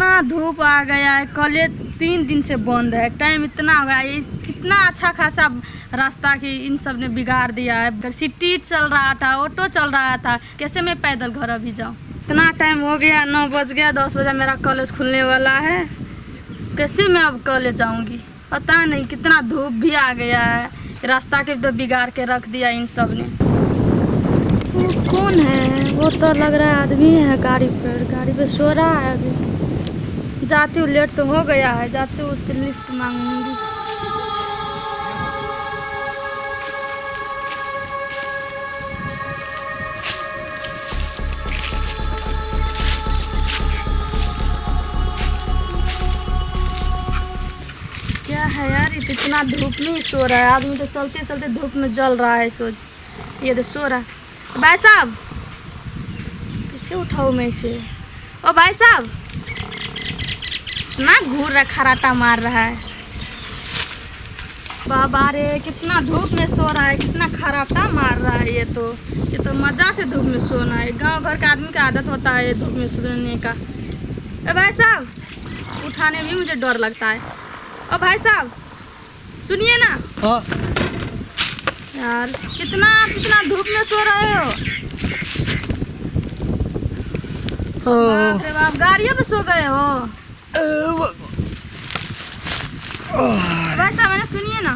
कितना धूप आ गया है। कॉलेज 3 दिन से बंद है, टाइम इतना हो गया है। कितना अच्छा खासा रास्ता की इन सब ने बिगाड़ दिया है। सिटी चल रहा था, ऑटो चल रहा था, कैसे मैं पैदल घर अभी जाऊँ। इतना टाइम हो गया, 9 बज गया, 10 बजे मेरा कॉलेज खुलने वाला है। कैसे मैं अब कॉलेज जाऊँगी पता नहीं। कितना धूप भी आ गया है, रास्ता के तो बिगाड़ के रख दिया इन सब ने। वो कौन है? वो तो लग रहा है आदमी है गाड़ी पर, गाड़ी पे सो रहा है। अभी जाती हूँ, लेट तो हो गया है, जाती हूँ उससे लिफ्ट मांगूंगी। क्या है यार, ये तो इतना धूप में ही सो रहा है आदमी। तो चलते चलते धूप में जल रहा है। सोच ये तो सो रहा है। भाई साहब, कैसे उठाऊँ मैं इसे? ओ भाई साहब, ना घूर रहा, खराटा मार रहा है। बाबा रे, कितना धूप में सो रहा है, कितना खराटा मार रहा है। ये तो मजा से धूप में सोना है। गांव घर का आदमी का आदत होता है ये धूप में सोने का। ए भाई साहब, उठाने में भी मुझे डर लगता है। ओ भाई साहब, सुनिए ना। हाँ। यार, कितना कितना धूप में सो रहे हो। बाप रे बाप, गाड़ियों पे सो गए हो। भाई साहब, मैंने सुनिए ना,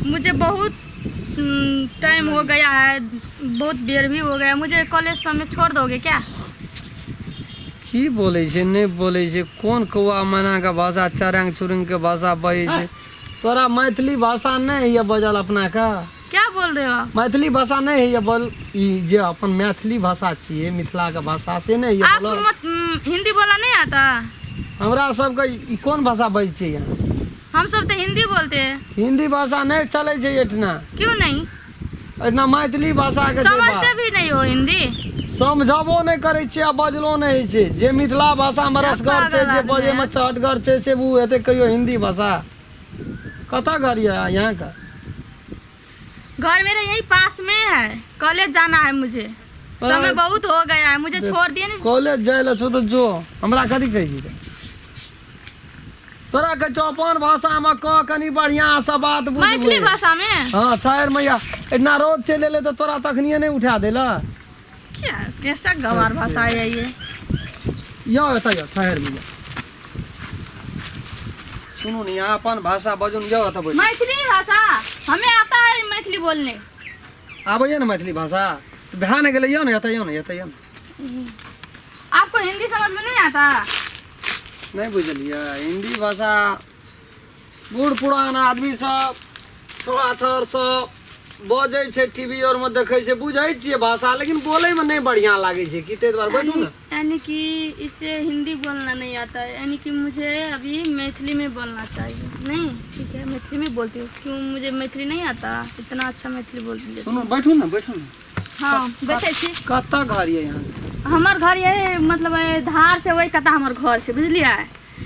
मुझे बहुत टाइम हो गया है, बहुत देर भी हो गया। मुझे कॉलेज समय छोड़ दोगे क्या? की बोलै छै, नहि बोलै छै, कोन कौआ मैनाके भाषा, चरंग चुरंगके भाषा बजै छै। तोरा मैथिली भाषा नहि होइए बजल अपनाके? क्या बोल रहे हो आप? मैथिली भाषा नहि होइए बोल? ई जे अपन मैथिली भाषा छियै, मिथिलाके भाषा, से नहि होइए आपको बोलल? मत हिंदी बोला नहीं आता? हमरा सबके ई कोन भाषा बजै छै यहाँ? हम सब तो हिंदी बोलते हैं। हिंदी भाषा नहि चलै छै एहिठिना। क्यों नहीं? एहिठिना मैथिली भाषाके छै समझते बात। भी नहीं हो हिंदी? समझबो नहि करै छियै आ बजलो नहि होइ छै। जे मिथिला भाषामे रसगर छै, जे बजैमे चहटगर छै, से ओ हेतै कहियो हिंदी भाषा? कतऽ घर यऽ यहाँके? घर मेरे यही पास में है। कॉलेज जाना है मुझे, समय बहुत हो गया है, मुझे छोड़ दिए ना। कॉलेज जाइ लए छौ तऽ जो, हमरा कथी कहै छी? तोरा कहै छौ अपन भाषामे कह, कनि बढ़िआँसँ बात बुझबै। मैथिली भाषा में? हँ, छाहरि मैया, इतना रौद चलि एलै तऽ तोरा तखनिए नहि उठा देला? क्या कैसा गवार भाषा है ये? यौ, एतऽ यौ, छाहरि मैया, सुनू ने, यहाँ अपन भाषा बजू ने। यौ, एतऽ बैठू। मैथिली भाषा हमें आता है मैथिली बोलने। आबैए ने मैथिली भाषा तऽ भए ने गेलै। यौ ने, एतऽ यौ ने, एतऽ यौ ने। आपको हिंदी समझ में नहीं आता? नहि बुझलियै हिंदी भाषा? बूढ़ पुरान आदमी सब, छोड़ा छर सब बजै छै, टीवी आरमे देखै छै, बुझै छियै भाषा, लेकिन बोलैमे नहि बढ़िआँ लागै छै कि, ताहि दुआरे बैठू ने। यानी कि इसे हिंदी बोलना नहीं आता है, यानी कि मुझे अभी मैथिली में बोलना चाहिए। नहीं, ठीक है, मैथिली में बोलती हूँ। क्यों, मुझे मैथिली नहीं आता? इतना अच्छा मैथिली बोलती हूँ। सुनू, बैठू ने, बैठू ने। हाँ, बैठे छी। कतऽ घर यऽ यहाँ? हमर घर ये मतलब ये धार से वही कता हमर घर छै, बुझलियै?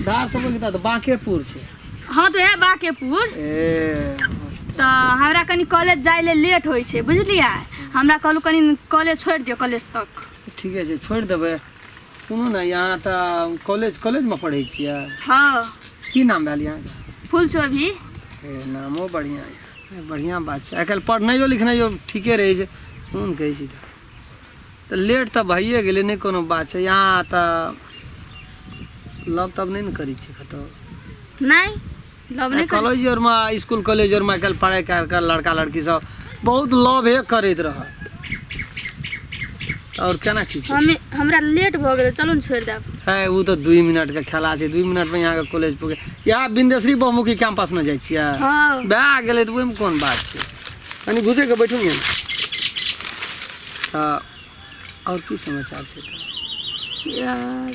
धार सब तऽ बाँकेपुर छै। हाँ, तो है बाकेपुर। ए। तऽ हमरा कनि कॉलेज जाइ ले लेट होइ छै, बुझलियै? हमरा कहलहुँ कनि कॉलेज छोड़ि दियौ, कॉलेज तक। ठीके छै, छोड़ि देबै। सुनू ने, यहाँ तऽ कॉलेजमे पढ़ै छियै? हाँ। की नाम भेल यहाँके? फूल चोभी। ए, नामो बढ़िआँ यऽ, बढ़िआँ बात छै। आइकाल्हि पढ़नाइयो लिखनाइयो ठीके रहै छै। सुन, कहै छी तऽ लेट तऽ भइए गेलै, नहि कोनो बात छै। यहाँ तऽ लव तब नहि ने करै छियै कतहु? नहि, लव नहि करै। कॉलेज आरमे, इसकुल कॉलेज आरमे आइकाल्हि पढ़ाइ कर कर लड़का लड़की सब बहुत लवे करैत रहत, आओर केना की छै? हम हमरा लेट भऽ गेलै, चलू ने, छोड़ि देब। है, ओ तऽ 2 मिनटके खेला छै। 2 मिनटमे यहाँके कॉलेज पुगे। यहाँ बिन्देश्वरी बहुमुखी कैंपसमे जाइ छियै? हाँ। भए गेलै तऽ ओहिमे कोन बात छै? कनि घुसै कऽ बैठू ने। तऽ आओर की समाचार छै तऽ? यार,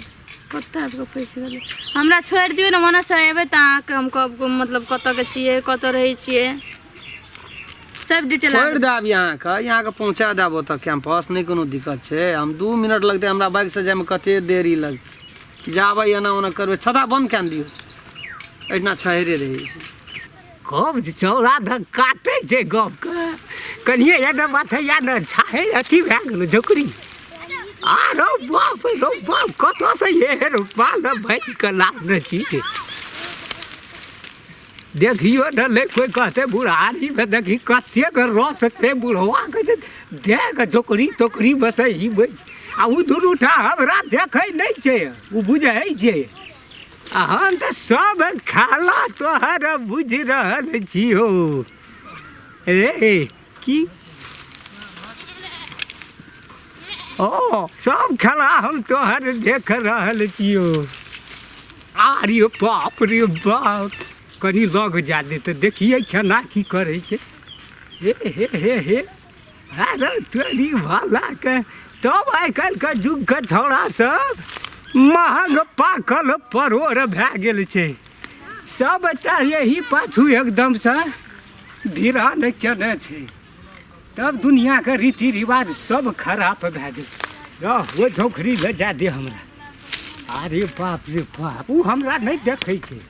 कतऽ आबि कऽ फँसि गेलै? हमरा छोड़ि दियौ ने, मनसँ एबै तऽ अहाँके हम कहब, मतलब कतऽके छियै, कतऽ रहै छियै, सब डिटेल। छोड़ि देब यहाँके, यहाँके पहुँचा देब ओतऽ कैंपस, नहि कोनो दिक्कत छै। हम 2 मिनट लगतै हमरा बाइकसँ जाइमे, कते देरी लगतै? जाबै एना ओना करबै। छता बन्द कए दियौ, एहिठिना छहरे रहै छै। गप जे चौड़ा धक काटै छै गपके कनिए एने माथे या ने छाहे अथी भए गेलै झोकरी। आरो बाप रो बाप, कतऽसँ एहन माल भरि कऽ लाबने छी? देखियो ने ले, कोइ कहतै बुढ़ारीमे देखी कतेक रस छै बुढ़वाके, जे देख झोकरी तोकरी बसै ही बैस। आ ओ दुनू टा हमरा देखै नहि छै, ओ बुझै छै। आ हम तऽ सब खाला तोहर बुझि रहल छी हो। रे की ओ सब खेला हम तोहर देख रहल छियौ। आरे बाप रे बाप, कनि लग जा दे तऽ देखियै केना की करै छै। हे हे हे हे, अरे तोरी भलाके, तब आइ काल्हिके युगके छौड़ा सब महग पाकल परोड़ भए गेल छै। सब तऽ एही पाछू एकदमसँ भिरान केने छै। तब दुनियाके रीति रिवाज सब खराब भए गेल। रह, ओहि झोखड़ी लऽ जा दे हमरा। अरे बाप रे बाप, ओ हमरा नहि देखै छै।